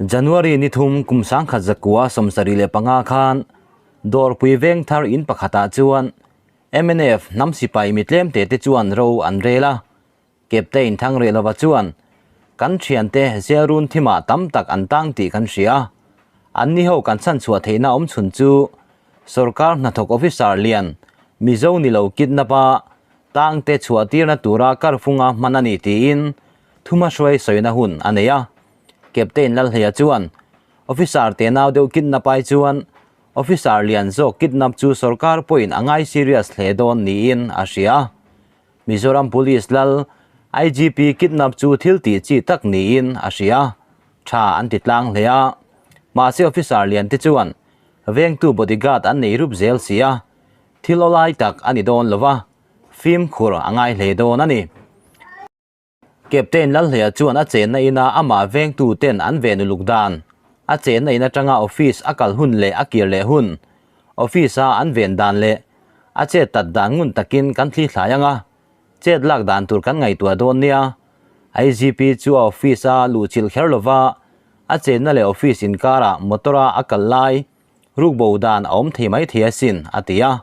January ni thum kum 1975 khan Dawrpui Vengthar in pakhatah chuan mnf hnam sipai mi tlem te te chuan ro an rel a. Captain Thangrelova chuan, Kan thiante Zelrun thimah tam tak an tang tih kan hria. Anni ho kan chhanchhuah theihna awm chhun chu sorkar hnathawk officer lian Mizo ni lo kidnap a tangte chhuah tirna tura karfunga hman a ni tiin thuma hruai sawina hun a nei a. Captain Lalhleia chuan, Officer tenau deuh kidnap ai chuan officer lian zawk kidnap chu sorkar pawhin a ngai serious hle dawn niin a hria. Mizoram Police lal IGP kidnap chu thil tih chi tak niin a hria. Tha an ti tlang hle a. Mahse officer lian te chuan vengtu bodyguard an nei rup zel si a, thil awlai tak a ni dawn lo va, fimkhur a ngai hle dawn a ni. Captain Lalhleia chuan a chenna ina amah vengtu ten an ve nuluk dan, a chenna in atanga office a kal hun leh a kir leh hun, office a an ven dan leh a chet tat dan ngun takin kan thli thlai ang a, chet lak dan tur kan ngaihtuah dawn nia. IGP chu a office a luhchilh kher lova, a chenna leh office inkarah motor a a kal lai rukbo dan a awm thei mai thei asin, a ti a.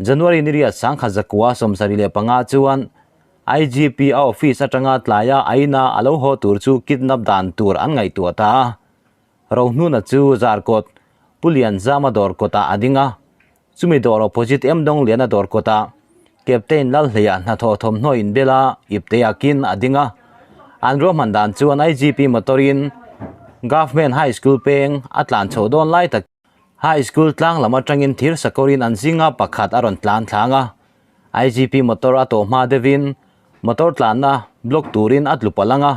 January ni riat 1975 chuan IGP a office atanga tlaia aina a lo haw tur chu kidnap dan tur an ngaihtuah ta a. Rohnuna chu Zarkawt, Pu Lianzama dawr kawtah a ding a. Chumi dawr opposite Em Dongliana dawr kawtah Captain Lalhleia hnathawh thawmhnaw inbel a ipte akin a ding a. An ruahman dan chuan IGP motor-in Government High School peng a tlan chhoh dawn lai tak High School tlang lam atangin thir sakawrin an zinga pakhat a rawn tlan thlang a. IGP motor a tawh hma deuhin motor tlanna block turin a tlu palh ang a.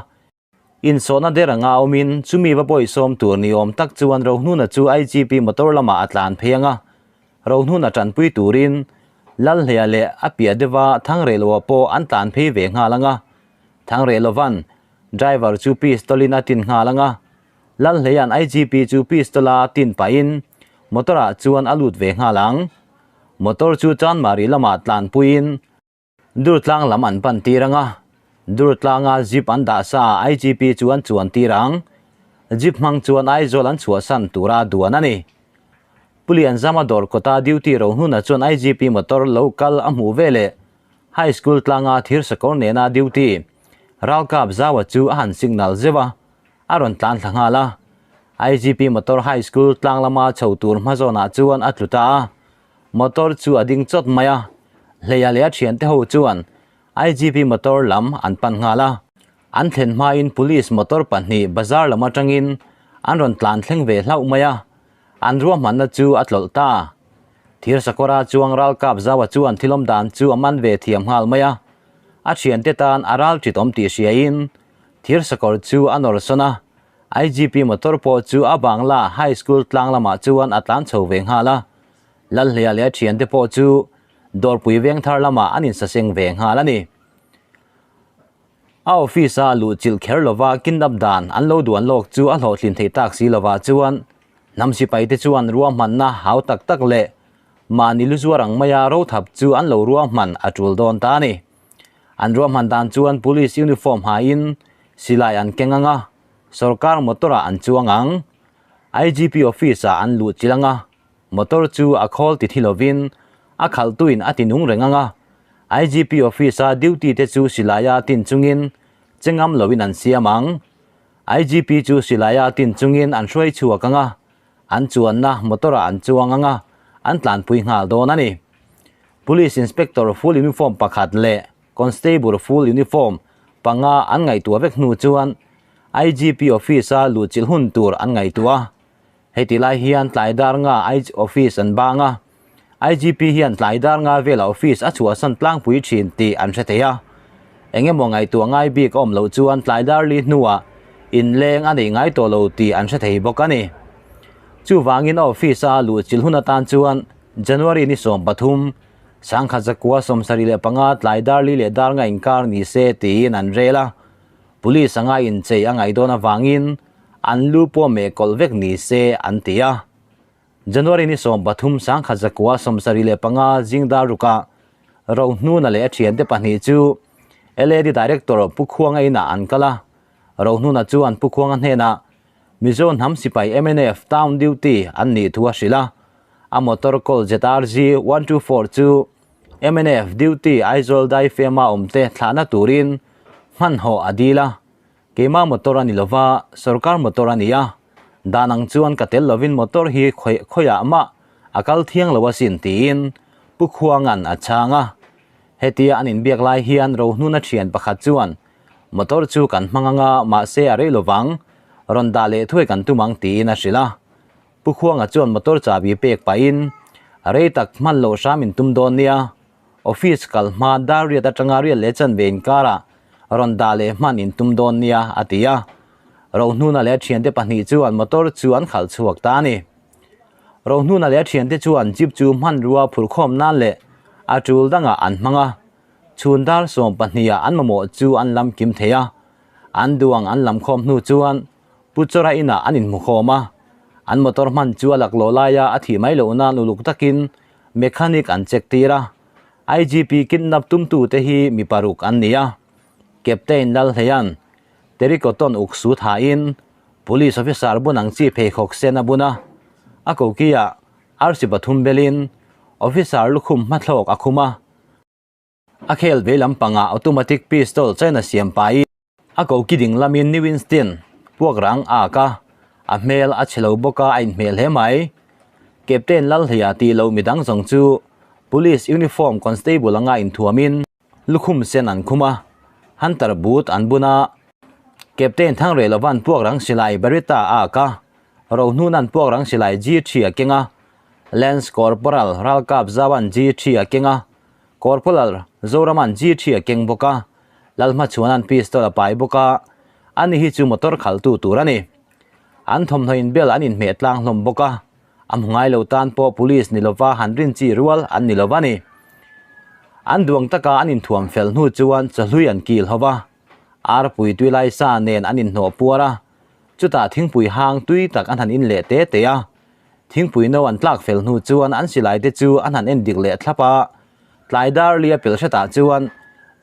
Insawhna der anga awmin chumi va pawihsawm tur ni awm tak chuan Rohnuna chu IGP motor lamah a tlan phei ang a. Rohnuna tanpui turin Lalhleia leh a piah deuha Thangrehloa pawh an tlan phei ve nghal ang a. Thangrehlova'n driver chu pistol-in a tin nghal ang a. Lalhleia'n IGP chu pistol-a tin pahin motor-ah chuan a lut ve nghal ang. Motor chu Chanmari lamah tlanpuiin Durtlang lam an pan tir ang a, Durtlanga jeep an dah sa ah IGP chu an chuan tir ang. Jeep hmang chuan Aizawl an chhuahsan tura duan a ni. Pu Lianzama dawr kawta duty Rohnuna chuan IGP motor lo kal a hmuh veleh High School tlanga thirsakawr nena duty ralkap Zaua chu a han signal zeuh a, a rawn tlan thla nghal a. IGP motor High School tlang lama chho tur hmazawnah chuan a tlu ta a, motor chu a ding chawt mai a. Hleia leh a thiante ho chuan IGP motor lam an pan nghal a. An thlen hmain police motor pahnih bazar lam atangin an rawn tlan thleng ve hlauh mai a, an ruahmanna chu a tlawlh ta. Thir sakawra chuang ralkap Zaua chuan thilawm dan chu a man ve thiam nghal mai a, a thiante tan a ral ṭitawm tih hriain Thir sakawr chu a nawr sawn a, IGP motor pawh chu a Bangla High School tlang lamah chuan a tlan chho ve nghal a. Lalhleia leh a thiante pawh chu Dawrpui Vengthar lamah an insaseng ve nghal a ni. A office-a luhchilh kher lova kidnap dan an lo duan lawk chu a hlawhtlin theih tak si lovah chuan hnam sipaite chuan ruahmanna hau tak tak leh mahni lu zuar ang maia rothap chu an lo ruahman a tul dawn ta a ni. An ruahman dan chuan police uniform hain silai an keng ang a, sorkar motor ah an chuang ang. IGP office ah an luh chilh ang a, motor chu a khawl ti thi lovin a khalhtuin a ti nung reng ang a. IGP office a duty te chu silai a tin chungin che ngam loin an siam ang. IGP chu silai a tin chungin an hruai chhuak ang a, an chuanna motor ah an chuang ang a, an tlanpui nghal dawn a ni. Police Inspector full uniform pakhat leh Constable full uniform panga an ngaihtuah vek hnu chuan IGP office a luhchilh hun tur an ngaihtuah a. Heti lai hian tlai dar nga IG office an bang a, IGP hian tlai dar nga velah office a chhuahsan tlangpui thin tih an hre thei a. Eng emaw ngaihtuah ngai bik a awm loh chuan tlai dar li hnuah inleng a neih ngai tawh lo tih an hre thei bawk a ni. Chuvangin a office a luhchilh hun atan chuan January ni 13, 1975 tlai dar li leh dar nga inkar ni se tiin an rel a, Police anga inchei a ngaih dawn avangin an lu pawh meh kawlh vek ni se an ti a. January ni 13, 1975 zing dar rukah Rohnuna leh a thiante pahnih chu LAD Director Pu Khuanga inah an kal a, Rohnuna chuan Pu Khuanga hnenah Mizo hnam sipai mnf town duty an nih thu a hrilh a, a motor kawl ZRG 124 chu mnf duty Aizawl daifema awmte thlahna turin hmanhawh a dil a, keimah motor a ni lova, sorkar motor a ni a, dan ang chuan ka tel lovin motor hi khawiah mah a kal thiang lo asin tiin Pu Khuanga'n a chhang a. Hetia an inbiak lai hian Rohnuna thian pakhat chuan Motor chu kan hmang anga mahse a rei lovang, rawn dah leh thuai kan tum ang tiin a hrilh a. Pu Khuanga chuan motor chahbi pek pahin, Rei tak hman loh hram in tum dawn nia, office kal hma dar riat atanga riat leh chanve inkarah rawn dah leh hman in tum dawn nia, a ti a. Rohnuna leh a thiante pahnih chuan motor chu an khalh chhuak ta a ni. Rohnuna leh a thiante chuan jeep chu hmanrua phurhkhawm nan leh a tul dangah an hmang a. Chhun dar 12 ah an mamawh chu an lam kim thei a, an duang an lam khawm hnu chuan Pu Chawra inah an inhmu khawm a. An motor hman chu a laklawh laia a thih mai loh nan uluk takin mechanic an check tir a. IGP kidnap tumtute hi mi paruk an ni a. Captain Lalhleia'n Terrycotton uk su thain Police officer bun ang chi pheikhawk sen a bun a, a kokiah arsi pathum belin officer lukhum hmathlawk a khum a. A khel vei lampangah automatic pistol China siam pai a koki ding lamin New Winston puak rang a ak a, a hmel a chhe lo bawk a a inhmel hle mai. Captain Lalhleia tih loh midang zawng chu Police uniform constable anga inthuamin lukhum sen an khum a, Hunter boot an bun a, Captain Thangrehlova'n puak rang silai Beretta a ak a, Rohnuna'n puak rang silai G3 a keng a, Lance Corporal Ralkap Zaua'n G3 a keng a, Corporal Zorama'n G3 a keng bawk a, Lalhmachhuana'n pistol a pai bawk a, ani hi chu motor khalhtu tur a ni. An thawmhnaw inbel an inhmeh tlang hlawm bawk a, a hmu ngai lo tan pawh police ni lova han rin chi rual an ni lo a ni. An duang taka an inthuam fel hnu chuan chawhlui an kil ho va, arpui tui lai sa nen an inhnawh puar a, chutah thingpui hang tui tak an han in leh te te a. Thingpui no an tlak fel hnu chuan an silai te chu an han en dik leh thlap a, tlai dar lia pel hretah chuan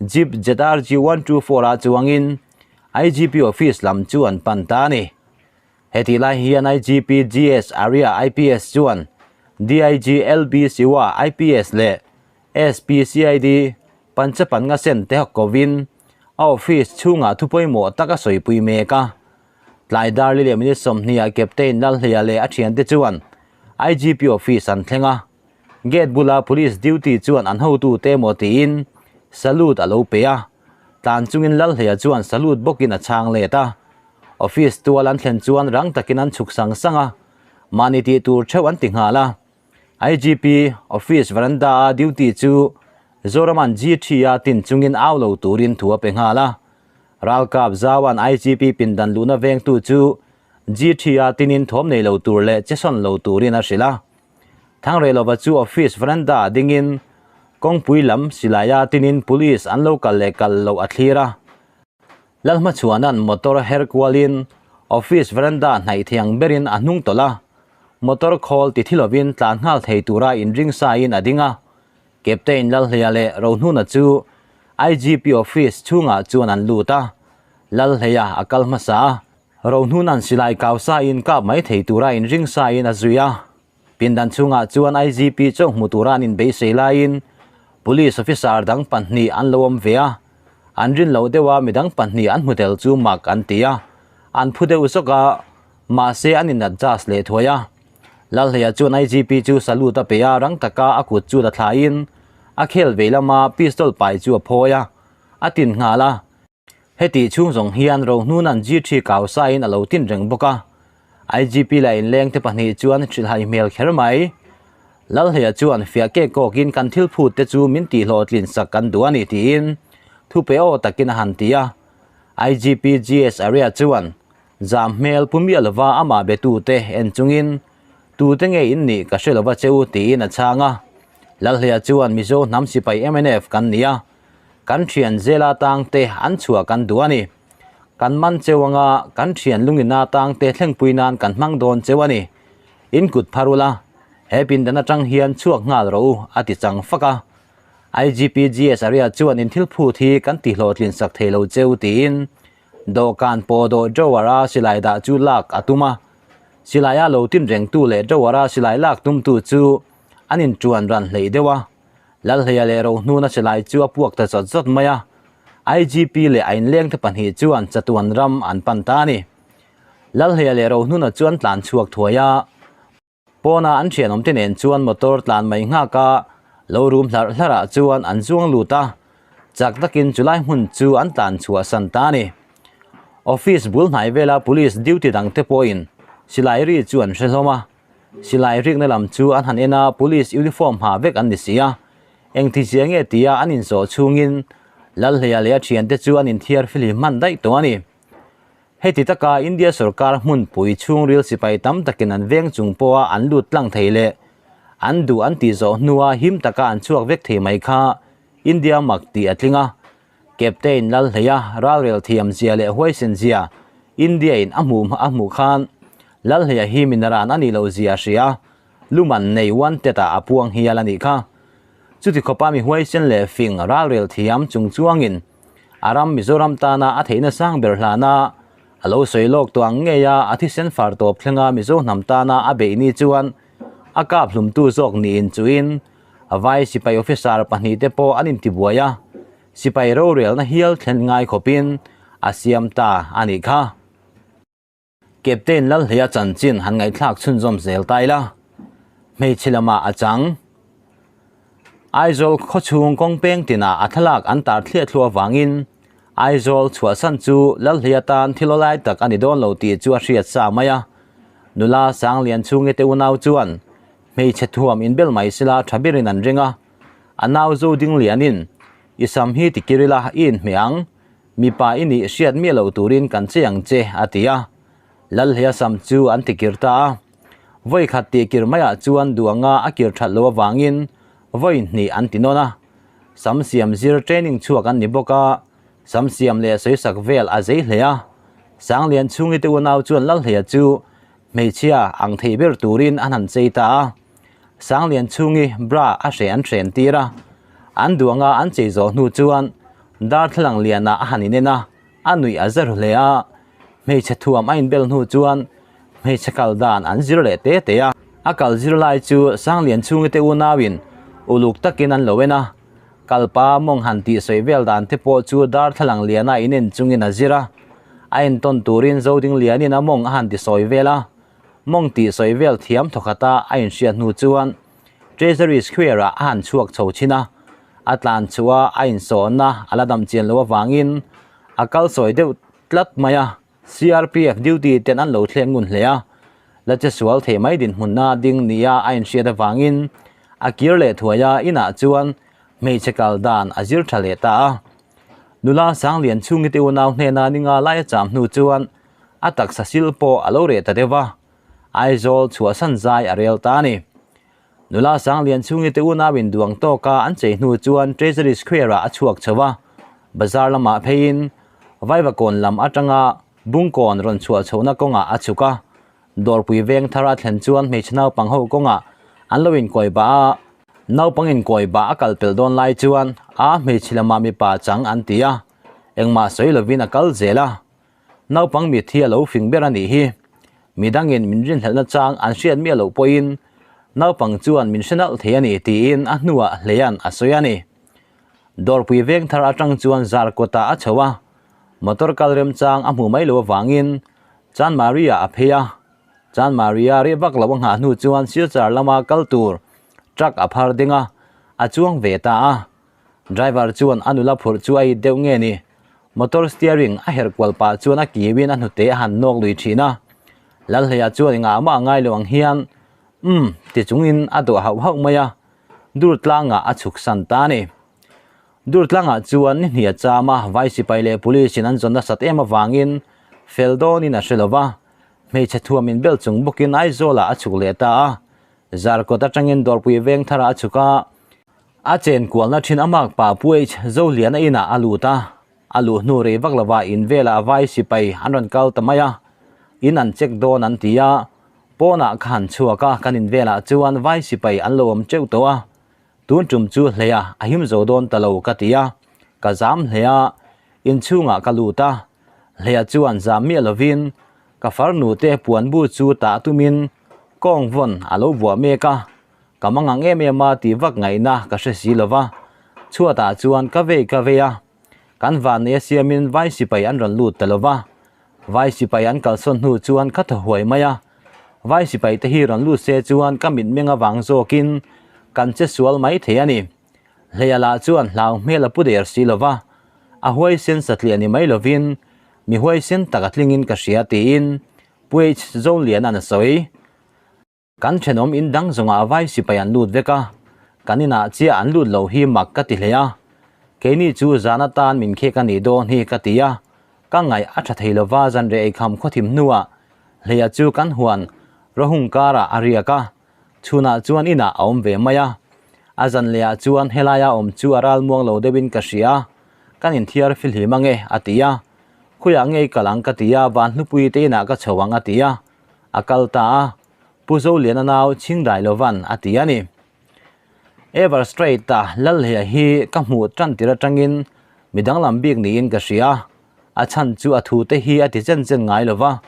Jeep ZRG 124 ah chuangin IGP office lam chu an pan ta a ni. Hetih lai hian IGP GS Arya IPS chuan DIG LB Siwa IPS leh SP CID Panchapannga Sen te kovin a office chhungah thu pawimawh tak a sawipui mek a. Tlai dar li leh minute 20 ah Captain Lalhleia leh a thiante chuan IGP office an thleng a. Gate bula police duty chuan an hotute emaw tiin salute a lo pe a. Tlan chungin Lalhleia chuan salute bawkin a chhang let a. Office tual an thlen chuan rang takin an chhuk sang sang a, mahni tih tur theuh an ti nghal a. IGP office veranda a duty chu Zoraman G3 a tin chungin au lo turin thu a pe nghal a. Ralkap Zaua'n IGP pindan luhna vengtu chu G3 a tinin thawm nei lo tur leh chesawn lo turin a hrilh a. Thangrehlova chu office veranda ah dingin kawngpui lam silaia tinin police an lo kal leh kal loh a thlir a. Lalhmachhuana'n motor her kualin office veranda hnaih thiang berin a hnung tawlh a, motor khawl ti thi lovin tlan nghal thei tura inring sain a ding a. Captain Lalhleia leh Rohnuna chu IGP office chhungah chuan an lut a, Lalhleia a kal hmasa a, Rohnuna'n silai kau sain kap mai thei tura inring sain a zui a. Pindan chhungah chuan IGP chauh hmu tura an inbeisei laiin Police officer dang pahnih an lo awm ve a, an rin loh deuha midang pahnih an hmu tel chu mak an ti a, an phu deuh zawk a, mahse an in adjust leh thuai a. Lalhleia chuan IGP chu salute a pe a, rang taka a kut chu la thlaiin a khel vei lama pistol pai chu a phawi a, a tin nghal a. Heti chhung zawng hian Rohnuna'n G3 kau sain a lo tin reng bawk a. IGP la inleng te pahnih chuan hrilhhai hmel kher mai. Lalhleia chuan fiah kek kawkin kan thil phut te chu min tihhlawhtlin sak kan duh a ni tiin thu pe aw takin a han ti a. IGP GS Arya chuan zam hmel pu miah lova amah betu te en chungin tute nge in nih ka hre lova che u tiin a chhang a. Lalhleia chuan Mizo hnam sipai mnf kan ni a. Kan thian zela tangte an chhuah kan duh a ni. Kan man cheu anga kan thian lungina tangte thlengpui nan kan hmang dawn cheu a ni. In kut phar ula, he pindan atang hian chhuak nghal rawh u, a ti chang fak a. IGP GS Arya chuan in thil phut hi kan tihlawhtlin sak thei lo cheu tiin Dawhkan pawhdawh drawer-a silai dah chu lak a tum a. Silaia lo tin rengtu leh drawer-a silai lak tumtu chu an inṭuan ran hleih deuh a. Lalhleia leh Rohnuna silai chu a puak ta zawt zawt mai a. IGP leh a inlengte pahnih chuan chatuan ram an pan ta a ni. Lalhleia leh Rohnuna chu an tlan chhuak thuai a. Pawna an thianawmte nen chuan motor tlan mai nghak a, lo rum hlarh hlarh ah chuan an zuang lut a, chak takin chulai hmun chu an tlan chhuah san ta a ni. Office bul hnai vela police duty dangte pawhin silai ri chu an hre hlawm a, silai rikna lam chu an han en a, police uniform ha vek an ni si a, engti zia nge tia an inzawh chhungin Lalhleia leh a thiante chu an inthiar fihlim hman daih tawh a ni. Heti taka India sorkar hmunpui chhungril sipai tam takin an veng chung pawha an lut tlang thei leh an duh an tih zawh hnua him taka an chhuak vek thei mai kha India mak tih a tling a. Captain Lalhleia ralrel thiam zia leh huaisen zia India in a hmuh a hmuh khan Lalhleia hi minaran a nih loh zia a hria a, luman nei wanted ah a puang hial a nih kha. Chuti khawpa mi huaisen leh fing ralrel thiam chung chuangin A ram Mizoram tana a theihna sang ber hlana a lo sawi lawk tawh ang ngei a, a thisen far tawp thlenga Mizo hnam tana a beih ni chuan a kap hlumtu zawk niin chuin vai sipai officer pahnihte pawh an intibuai a, sipai rorelna hial thlen ngai khawpin a siam ta a nih kha. Captain Lalhleia chanchin han ngaihthlak chhunzawm zel ta ila, hmeichhe lamah a chang. Aizawl khawchhung kawng peng tinah a thlalak an tar thliah thluah avangin Aizawl chhuahsan chu Lalhleia tan thil awlai tak a ni dawn lo tih chu a hriat sa mai a. Nula Sanglian chhungi te unau chuan hmeichhe thuam inbel mai sila tha berin an ring a. A nau zo ding lianin, I sam hi tikir ila i inhmeh ang. Mipa i nih hriat miah loh turin kan che ang che, a ti a. Lalhleia sam chu an tikir ta a. Vawi khat tihkir maiah chuan duanga a kir that loh avangin vawi hnih an ti nawn a. Sam siam zir training chhuak an ni bawk a, sam siam leh sawisak vel a zei hle a. Sanglian chhungi te unau chuan Lalhleia chu hmeichhia ang thei ber turin an han chei ta a. Sanglian chhungi bra a hre an hren tir a, an duanga an chei zawh hnu chuan darthlalang lianah a han inen a, a nuih a zar hle a. Hmeichhe thuam a inbel hnu chuan hmeichhe kal dan an zir leh te te a. A kal zir lai chu Sanglian chhungi te unauin uluk takin an lo en a, kalpa mawng han tih sawi vel dan te pawh chu darthlalang liana inen chungin a zir a. A entawn turin Zoding lianin a mawng a han ti sawi vel a. Mawng tih sawi vel thiam thawkhata a inhriat hnu chuan Treasury Square-ah a han chhuak chho thin a, a tlan chhuah a insawnna a la dam chian loh avangin a kal sawi deuh tlat mai a, CRPF duty ten an lo thleng ngun hle a, la che sual thei mai dinhmunna ding nia a inhriat avangin a kir leh thuai a, inah chuan hmeichhe kal dan a zir tha leh ta a. Nula Sanglian chhungi te unau hnena ninga lai a cham hnu chuan a taksa sil pawh a lo reh ta deuh a, Aizawl chhuahsan zai a rel ta a ni. Nula Sanglian chhungi te unauin duang tawka an chei hnu chuan Treasury Square-ah a chhuak chho a, bazar lamah pheiin Vaivakawn lam atanga Bungkawn rawn chhuah chhohna kawngah a chhuk a, Dawrpui veng thar a thlen chuan hmeichhe naupang ho kawngah an lo inkawi bah a, naupang inkawi bah a kal pelh dawn lai chuan a hmeichhe lamah mipa chang an ti a, engmah sawi lovin a kal zel a. Naupang mit hi a lo fing ber a nih hi. Midangin min rinhlelhna chang an hriat miah loh pawhin naupang chuan min hre nalh thei a ni tiin a hnuah hleian a sawi a ni. Dawrpui veng thar atang chuan zar kawtah a chho a, motor kal remchang a hmuh mai loh avangin Chanmari ah a phei a. Chanmari a reh vak loh a nghah hnu chuan Silchar lama kal tur truck a phar ding a, a chuang ve ta a. Driver chuan a nula phurh chu a it deuh nge ni? Motor steering a herh kual pah chuan a kiuin a hnute a han nawk lui thin a. Lalhleia chuan engah mah a ngai lo ang hian, Umm, ti chungin a dawh hauh hauh mai a, dur tlangah a chhuk san ta a ni. Dur tlangah chuan ni hnih a cham a, vai sipai leh police in an zawn nasat em avangin fel dawnin a hre lo va, hmeichhe thuam inbel chung bawkin Aizawlah a chhuk leh ta a. Zarkawt atangin Dawrpui veng tharah a chhuk a, A chen kualna thin a mak pa Puaich Zoliana inah a lut a, a luh hnu rei vak lovah in velah vai sipai an rawn kal ta mai a, in an check dawn an ti a, pawnah ka han chhuak a, kan in velah chuan vai sipai an lo awm teuh tawh a, tun tum chu hleia a him zo dawn ta lo ka ti a, ka zam hle a, inchhungah ka lut a. Hleia chuan zam miah lovin ka farnu te puanbu chu tah tumin kawng vawn a lo vuah mek a, ka mangang em em a tih vak ngaihna ka hre si lova, chhuatah chuan ka vei ka vei a, kan vannei a siamin vai sipai an rawn lut ta lova, vai sipai an kalsawn hnu chuan ka thaw huai mai a, vai sipai te hi rawn lut se chuan ka mitmeng avang zawkin kan che sual mai thei a ni. Hleia lah chuan hlau hmel a pu der si lo va, a huaisen satliah ni mai lovin mi huaisen tak a tlingin ka hria tiin Puaich Zongliana'n a sawi. Kan thenawm in dang zawngah vai sipai an lut vek a, kan inah chiah an lut lo hi mak ka ti hle a, keini chu zan atan min khek a nih dawn hi ka ti a, ka ngaih a tha thei lova zanreh eikham khawthim hnuah Hleia chu kan huan rawhung karah a riak a, Chhunah chuan inah a awm ve mai a, a zan lehah chuan helaia awm chu a ral muang lo deuhin ka hria, kan inthiar fihlim ange a ti a, khawiah ngei kal ang ka ti a, Vanhlupui te inah ka chho ang a ti a, a kal ta a, Pu Zoliana nau Chhingdai Lovan a ti a ni. Ever Straight-a Lalhleia hi ka hmuh tan tir atangin mi danglam bik niin ka hria, a chhan chu a thute hi a ti chen chen ngai lova,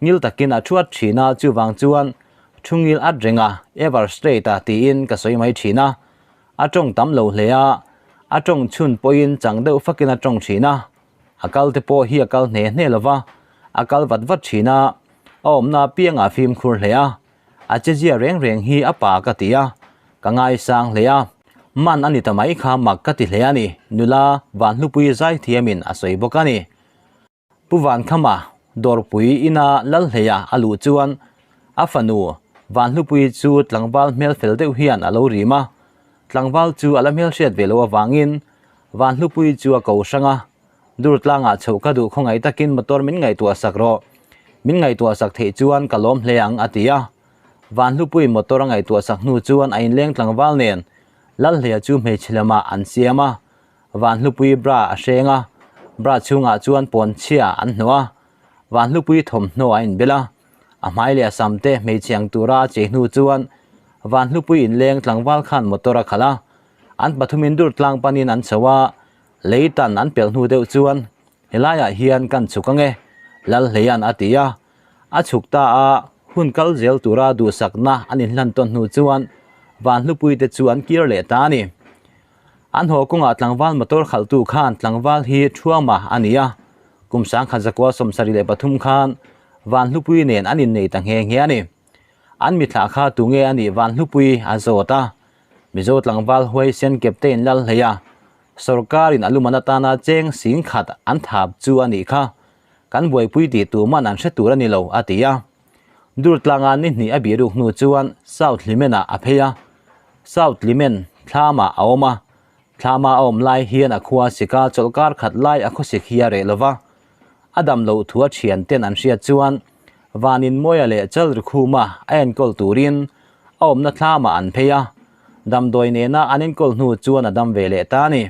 Ngil takin a thuat thin a, chuvang chuan thu ngil at reng a, ever straight a tiin ka sawi mai thin a. A tawng tam lo hle a, a tawng chhun pawhin chang deuh fakin a tawng thin a. A kal te pawh hi a kal hne hne lo va, a kal vat vat thin a, a awmna apiangah a fimkhur hle a. A chezia reng reng hi a pa ka ti a, ka ngaisang hle a. Man a ni ta mai kha mak ka ti hle a ni, nula Vanhlupui zaithiamin a sawi bawk a ni. Pu Vankhama dawrpui ina Lalhleia a luh chuan a fanu Vanhlupui chu tlangval hmel fel deuh hian a lo rim a, tlangval chu a la hmelhriat ve loh avangin Vanhlupui chu a ko hrang a, Durtlangah chhoh ka duh khawngaih takin motor min ngaihtuah sak rawh, min ngaihtuah sak theih chuan ka lawm hle ang a ti a. Vanhlupui motor a ngaihtuah sak hnu chuan a inleng tlangval nen Lalhleia chu hmeichhe lamah an siam a, Vanhlupui bra a hreng a, bra chhungah chuan pawnchhia an hnawh a, Vanhlupui thawmhnaw a inbel a, a hmai leh a sam te hmeichhe ang tura a chei hnu chuan Vanhlupui inleng tlangval khan motor a khalh a, an pathumin dur tlang panin an chho a, lei tan an pelh hnu deuh chuan helaiah hian kan chhuk ange Lalhleia'n a ti a, a chhuk ta a, hun kal zel tura duhsakna an inhlan tawn hnu chuan Vanhlupui te chu an kir leh ta a ni. An haw kawngah tlangval motor khalhtu khan tlangval hi Thuama a ni a, kum 1973 khan Vanhlupui nen an innei ta nghe nghe a ni. An mithla kha tunge a nih Vanhlupui a zawt a, Mizo tlangval huaisen Captain Lalhleia sawrkarin a luman atana cheng sing khat an thap chu a nih kha, kan buaipui tih tur man an hre tur a ni lo a ti a. Durtlanga ni hnih a bihruk hnu chuan South Hlimen-ah a phei a, South Hlimen thlamah a awm a, thlama a awm lai hian a khua sika chawlhkar khat lai a khawsik hi a reh lo va, a dam loh thu a thian ten an hriat chuan Vaninmawia leh Chalrikhuma a enkawl turin a awmna thlamah an phei a, damdawi nena an enkawl hnu chuan a dam ve leh ta a ni.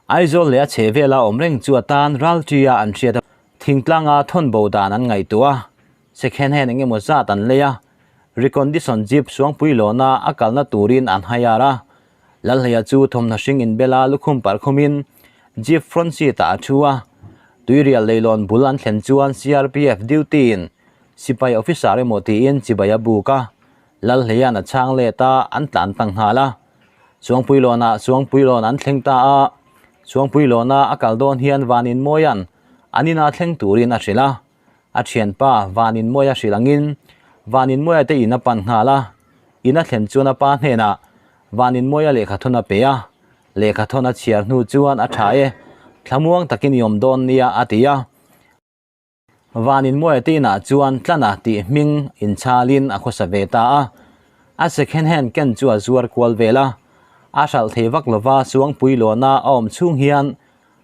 Aizawl leh a chhe vela awm reng chu atan ralṭia an hriat a, thingtlanga thawn bo dan an ngaihtuah a, second hand eng emaw zat an lei a, recondition jeep suangpui lawna a kalna turin an hire a, Lalhleia chu thawmhnaw hring inbela lukhum parh khumin jeep front seat ah a thu a, tuirial leilawn bul an thlen chuan CRPF duty in sipai officer emaw tiin chibai a buk a, Lalhleia'n a chhang let a, an tlan ta nghal a. Chuangpuilawnah Chuangpuilawn an thleng ta a, Chuangpuilawna a kal dawn hian Vaninmawia'n an ina thleng turin a hrilh a, a thianpa Vaninmawia hrilh angin Vaninmawia te in a pan nghal a, in a thlen chuan a pa hnenah Vaninmawia lehkhathawn a pe a, lehkhathawn a chhiar hnu chuan a tha e, thlamuang takin i awm dawn nia a ti a. Vaninmawia te inah chuan Tlana tih hming inchalin a khawsa ve ta a, a second hand ken chu a zuar kual vel a, a hralh thei vak lova Suangpui lawna a awm chhung hian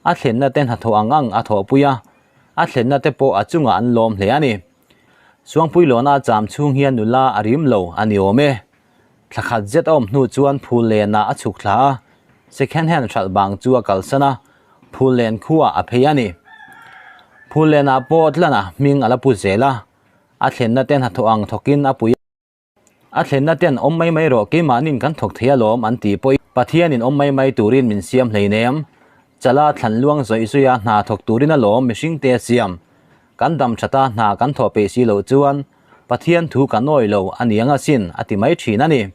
a thlenna te hnathawh ang ang a thawhpui a, a thlenna te pawh a chungah an lawm hle a ni. Suangpui lawna a cham chhung hian nula a rim lo a ni awm e. Thla khat zet a awm hnu chuan phul lenah a chhuk thla a, second hand hralh bang chu a kalsan a, phul len khuaah a phei a ni. Phul lenah pawh tlana hming a la pu zel a, a thlenna te hnathawh ang thawkin a pui a. A thlenna ten awm mai mai rawh keimahnin kan thawk thei alawm an tih pawhin Pathianin awm mai mai turin min siam hleinem. Chala thlan luang zawih zawih a hna thawk turin a lawm mihring te a siam. Kan dam that a hna kan thawh peih si loh chuan Pathian thu kan awi lo a ni ang asin a ti mai thin a ni.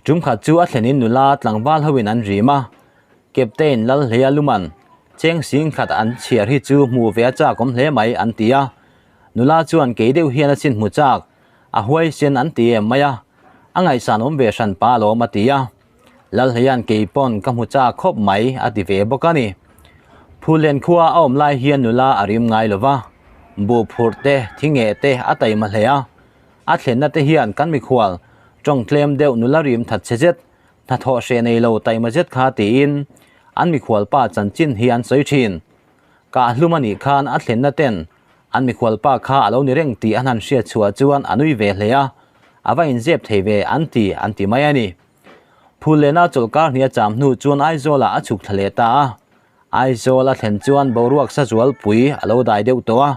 Tum khat chu a thlenin nula tlangval hoin an rim a, Captain Lalhleia Luman cheng sing khat an chhiar hi chu hmuh ve a chak awm hle mai an ti a. Nula chuan kei deuh hian a sin hmu chak, a huaisen an ti em mai a, a ngaihsan awm ve hran pa alawm a ti a. Lalhleia'n kei pawn ka hmu chak khawp mai a ti ve bawk a ni. Phullen khua a awm lai hian nula a rim ngai lo va, buh phurh te, thingeh te a taima hle a. A thlenna te hian kan mikhual tawng tlem deuh nula rim that chhe zet, hnathawh hreh nei lo taima zet kha tiin an mikhual pa chanchin hi an sawi thin. Kah hlum a nih khan a thlenna ten an mikhual pa kha a lo ni reng tih an han hriat chhuah chuan a nui ve hle a, a va inzep thei ve an ti an ti mai a ni. Phullen a chawlhkar hnih a cham hnu chuan Aizawlah a chhuk thla leh ta a. Aizawl a thlen chuan boruak sa zualpui a lo dai deuh tawh a,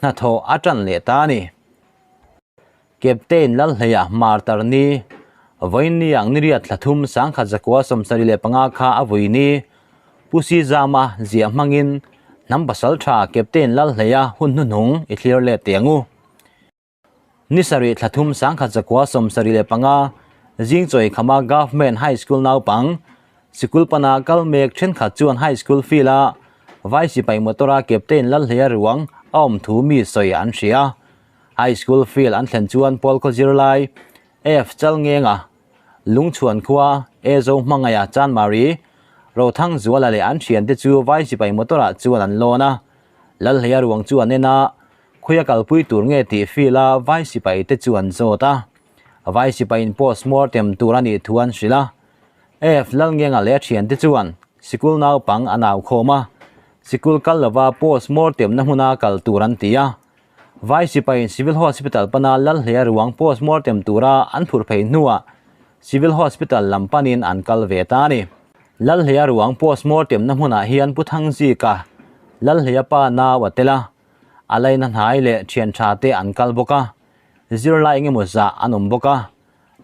hnathawh a tan leh ta a ni. Captain Lalhleia Martar ni, Vawiin ang niriat thla thum 1975 kha a vui ni, Pu Sizama ziah hmangin hnam pasal tha Captain Lalhleia hun hnuhnung i thlir let teh ang u. Ni sarih thla thum 1975 zing chawi khama Government High School naupang sikul pana kal mek thenkhat chuan High School field a vai sipai motor a Captain Lalhleia ruang a awm thu mi sawi an hria. High School field an thlen chuan Paul khaw zirlai F Chalngenga, Lungchhuan khua E Zo Hmangaia Chanmari, Rothang Zuala leh an thiante chu vai sipai motor ah chuan an lawn a. Lalhleia ruang chu an en a, Khuia kalpui tur nge tih field a vai sipai te chu an zawt a. Vai sipai in post mortem tur a nih thu an hrilh a. F Lalngenga leh a thiante chuan sikul naupang an au khawm a, sikul kal lova post mortem na hmuna kal tur an ti a. Vai sipai in Civil Hospital pana Lalhleia ruang post mortem tura an phurh phei hnuah Civil Hospital lam panin an kal ve ta a ni. Lalhleia ruang post mortem na hmunah hian Pu Thangzika, Lalhleia pa nau a tel a, a laina hnai leh thian tha te an kal bawk a, zirlai engemaw zah an awm bawk a.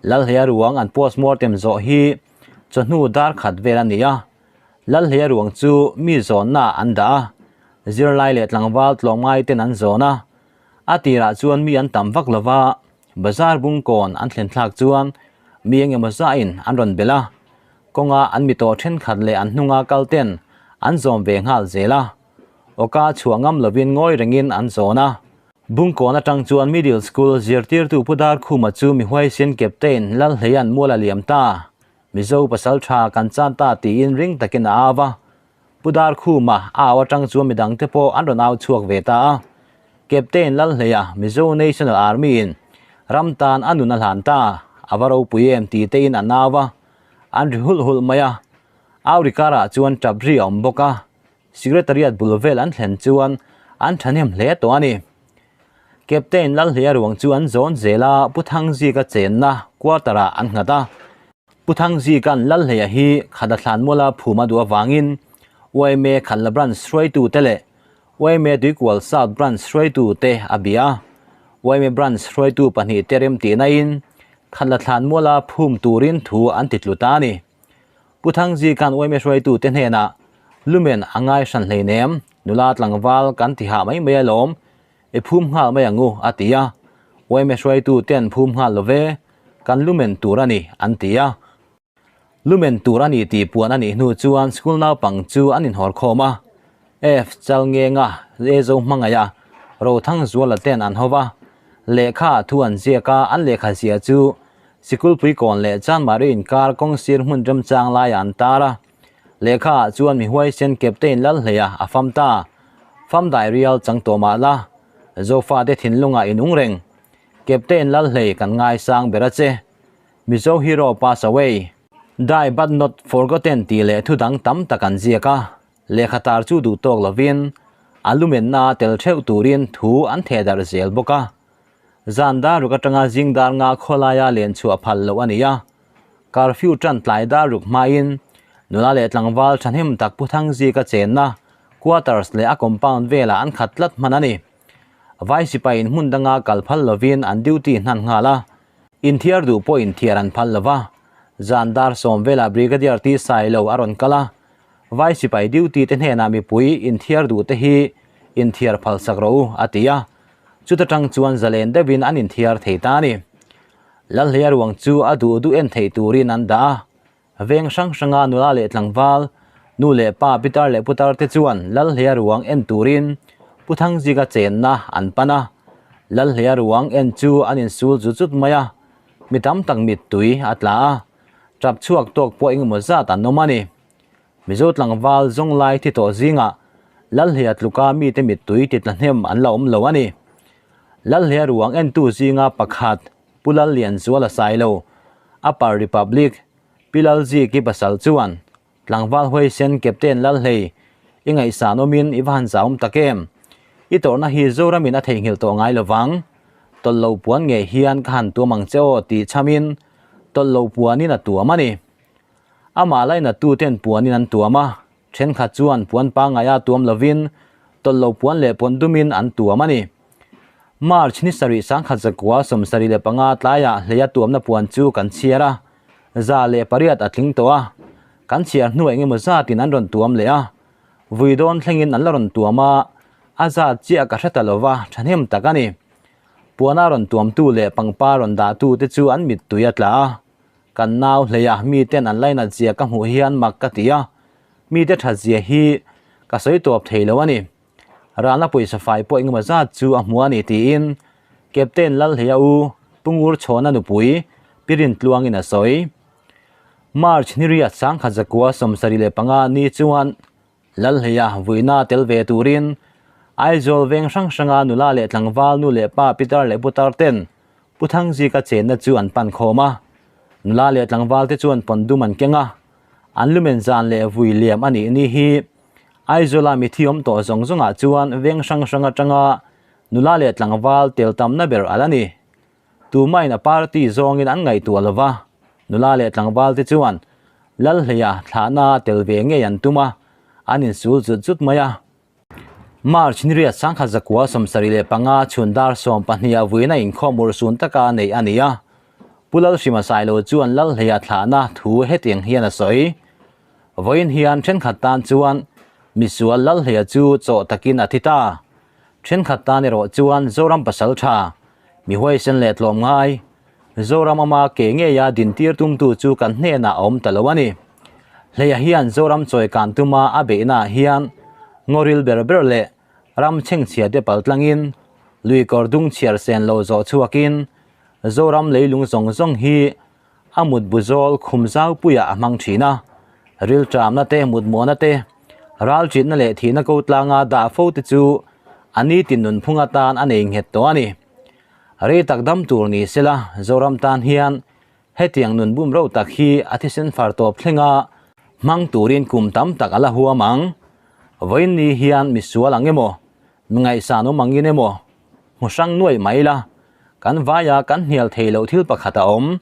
Lalhleia ruang an post mortem zawh hi chawhnu dar khat vel a ni a, Lalhleia ruang chu mi zawnna ah an dah a, zirlai leh tlangval tlawmngai ten an zawn a. A tirah chuan mi an tam vak lo va, bazar bungkawn an thlen thlak chuan mi engemaw zahin an rawn belh a, kawnga an mi tawh thenkhat leh an hnunga kal ten an zawm ve nghal zel a. Awka chhuah ngam lovin ngawi rengin an zawn a. Bungkawn atang chuan Middle School zirtirtu Pu Darkhuma chu mi huaisen Captain Lalhleia'n mual a liam ta. Mizo pasal tha kan chan ta tiin ring takin a au a. Pu Darkhuma a au atang chuan midangte pawh an rawn au chhuak ve ta a. Captain Lalhleia Mizo National Army in ram tan a nun a hlan ta, a va ropui em ti tein an au a. An ri hulh hulh mai a. Aurikarah chuan tap ri a awm bawk a. Secretariat bul vel an thlen chuan an thahnem hle tawh a ni. Captain Lalhleia ruang chu an zawn zel a, Pu Thangzika chenna quarter ah an nghat a. Pu Thangzika'n Lalhleia hi Khada Thlanmuala phum a duh avangin YMA Khanla Branch hruaitute leh YMA Tuikual South Branch hruaitute a bia a. YMA Branch hruaitu pahnihte remtihnain Khanla Thlanmuala phum turin thu an ti tlu ta a ni. Pu Thangzi khan uaime hruaitute hnenah, Lumen a ngai hran hleinem, nula tlangval kan ti hah mai mai alawm, i phum nghal mai ang u, a ti a. Uaime hruaituten phum nghal lo ve, kan lumen tur a ni, an ti a. Lumen tur a ni tih puan a nih hnu chuan school naupang chu an inhawr khawm a. F Chalngenga, E Zo Hmangaia, Rothang Zuala ten an ho va. Lehkha thu an ziak a, an lehkha zia chu Sikulpui kawn leh Chanmari inkar kawng sir hmun remchang laiah an tar a. Lehkha ah chuan mi huaisen Captain Lalhleia a fam ta. Fam dai rial chang tawh mah la, Zofate thinlungah in ung reng. Captain Lalhlei kan ngaisang ber a che. Mizo hero pass away. Die but not forgotten tih leh thu dang tam tak an ziak a. Lehkha tar chu duh tawk lovin a lumenna tel theuh turin thu an theh darh zel bawk a. Zan dar ruk atanga zing dar nga khawlaia len chhuah phal loh a ni a. Curfew tan tlai dar ruk hmain nula leh tlangval thahnem tak Pu Thangzika chenna quarters leh a compound velah an khat tlat hman a ni. Vai sipaiin hmun danga kal phal lovin an duty hnan nghal a. Inthiar duh pawh inthiar an phal lova. Zan dar 10 velah Brigadier T Sailo a rawn kal a. Vai sipai duty te hnenah mipui inthiar duh te hi inthiar phal sak rawh u, a ti a. Chuta tang chuan zalen deuhin an inthiar thei ta a ni. Lalhleia ruang chu a duh duh en theih turin an dah a. Veng hrang hranga nula leh tlangval, nu leh pa, pitar leh putar te chuan Lalhleia ruang en turin Pu Thangzika chenna an pan a. Lalhleia ruang en chu an insul zut zut mai a, mi tam tak mittui a tla a, tap chhuak tawk pawh engemaw zat an awm a ni. Mizo tlangval zawng lai thi tawh zingah Lalhleia tluka mite mittui ti tla hnem an la awm lo a ni. Lalhleia ruang entu zinga pakhat Pu Lallianzuala Sailo, Upper Republic, Pi Lalziki pasal chuan tlangval huaisen Captain Lalhlei i ngaihsan awmin i va han zahawm tak em? I tawrhna hi Zoramin a theihnghilh tawh ngai lovang. Tawlh lo puan ngei hian ka han tuam ang che aw tih chhamin tawlh lo puanin a tuam a ni. Amah lainattu ten puanin an tuam a, thenkhat chuan puan pangngaia tuam lovin tawlh lo puan leh puan dumin an tuam a ni. March ni sarih 1975 tlaiah hleia tuamna puan chu kan chhiar a, 108 a tling tawh a, kan chhiar hnu eng emaw zatin an rawn tuam leh a, vui dawn thlengin an la rawn tuam a, a zat chiah ka hre ta lova thahnem tak a ni. Puana rawn tuamtu leh pangpar rawn dahtu te chu an mittui a tla a, kan nau hleia miten an lainat zia ka hmuh hian mak ka ti a, mite that zia hi ka sawi tawp thei lo a ni. Ralna pawisa fai pawh engemaw zat chu a hmu a ni tiin Captain Lalhleia u Pu Ngur Chhawna nupui Pi Rintluangin a sawi. March ni riat 1975 ni chuan Lalhleia vuina tel ve turin Aizawl veng hrang hranga nula leh tlangval nu leh pa Pitar leh Putar ten Pu Thangzika chenna chu an pan khawm a. Nula leh tlangval te chuan pawn dum an keng a, an lumen zan leh vui liam a nih ni hi Aizawla mithi awm tawh zawng zawngah chuan veng hrang hrang atanga nula leh tlangval tel tamna ber a la ni. Tumain a party zawngin an ngaihtuah lova, nula leh tlangval te chuan Lalhleia thlahna tel ve ngei an tum a, an insul zut zut mai a. March ni riat 1975 chhun dar 12 a vuina inkhawm urhsun taka neih a ni a. Pu Lalhrima Sailo chuan Lalhleia thlahna thu hetiang hian a sawi. Vawiin hian thenkhat tan chuan misual Lalhleia chu chaw takin a thi ta. Thenkhat tan erawh chuan Zoram pasal tha, mi huaisen leh tlawm ngai, Zoram ama ke ngeia dintir tumtu chu kan hnenah a awm ta lo a ni. Hleia hian Zoram chawi kan tuma a beihnaah hian ngawril ber ber leh ram chhengchhia te paltlangin lui kawr dung chhiar sen lo zawh chhuakin Zoram leilung zawng zawng hi A mut bu zawl khum zau puiah a hmang thin a, rilṭamna te, mutmuahna te, ralṭitna leh thihna ko tlanga dah fo te chu a nitin nunphung atan a nei nghet tawh a ni. Rei tak dam tur ni sela Zoram tan hian hetiang nun bum reuh tak hi a thisen far tawp thlenga hmang turin kum tam tak a la huam ang. Vawiin ni hian misual ang emaw, mi ngaihsan awm angin emaw, hmu hrang nuaih mai la, kan vaia kan hnial thei loh thil pakhat a awm.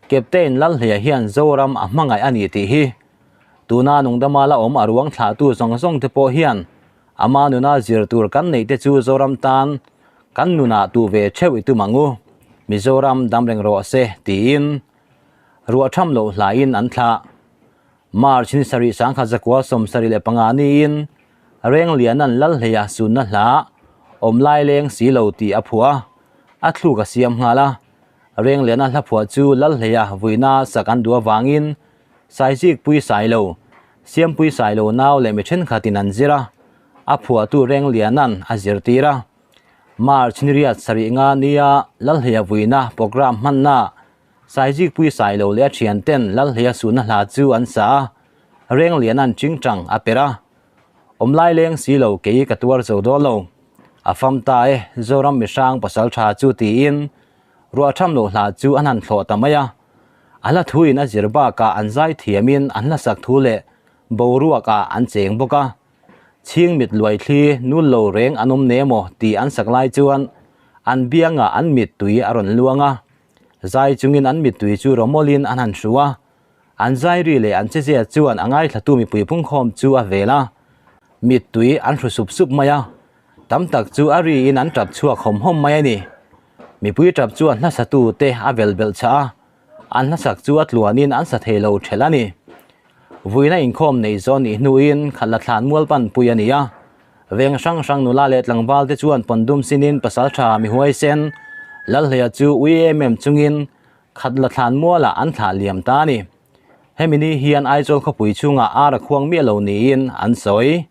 Captain Lalhleia hian Zoram a hmangaih a ni tih hi tuna nungdama la awm a ruang thlahtu zawng zawng te pawh hian ama nuna zir tur kan neih te chu Zoram tan kan nunah tu ve theuh i tum ang u, Mizoram dam reng rawh se tiin ruah tham loh hlaiin an thlah. March ni sarih 1975 niin Rengliana'n Lalhleia sunna hla awm lai leng si lo tih a phuah a, a thluk a siam nghal a. Rengliana hla phuah chu Lalhleia vuina sak an duh avangin Saizikpui Sailo, Siampui Sailo nau leh mi thenkhatin an zir a, a phuahtu Rengliana'n a zirtir a. March ni riat sarih nga nia Lalhleia vuina programme hmanna Saizikpui Sailo leh a thianten Lalhleia sunna hla chu an sa a, Rengliana'n chingchang a per a. Awm lai leng si lo kei ka tuar zo dawn lo. A fam ta e, Zoram mihrang pasal tha chu tiin ruah tham loh hla chu an han thlawh ta mai a. A hla thuin a zir bakah an zai thiamin an hlasak thu leh boruakah an cheng bawk a. Chhing mit luai thli nul lo reng an awm ne maw tih an sak lai chuan an biangah an mittui a rawn luang a. Zai chungin an mittui chu rawmawlin an han hru a. An zairi leh an chezia chuan a ngaithlatu mipui phungkhawm chu a vel a, mittui an hru sup sup mai a, tam tak chu a riin an tap chhuak hawm hawm mai a ni. Mipui tap chuan hlasatu te a vel belh chah a, an hlasak chu a tluanin an sa thei lo thelh a ni. Vuina inkhawm nei zawh nih hnuin khat la thlan mual pan pui a ni a. Veng hrang hrang nula leh tlangval te chuan pawndum sinin pasaltha mi huaisen Lalhleia chu ui em em chungin khat la thlan mualah an thlah liam ta a ni. Hemi ni hian Aizawl khawpui chhungah ar a khuang miah lo niin an sawi.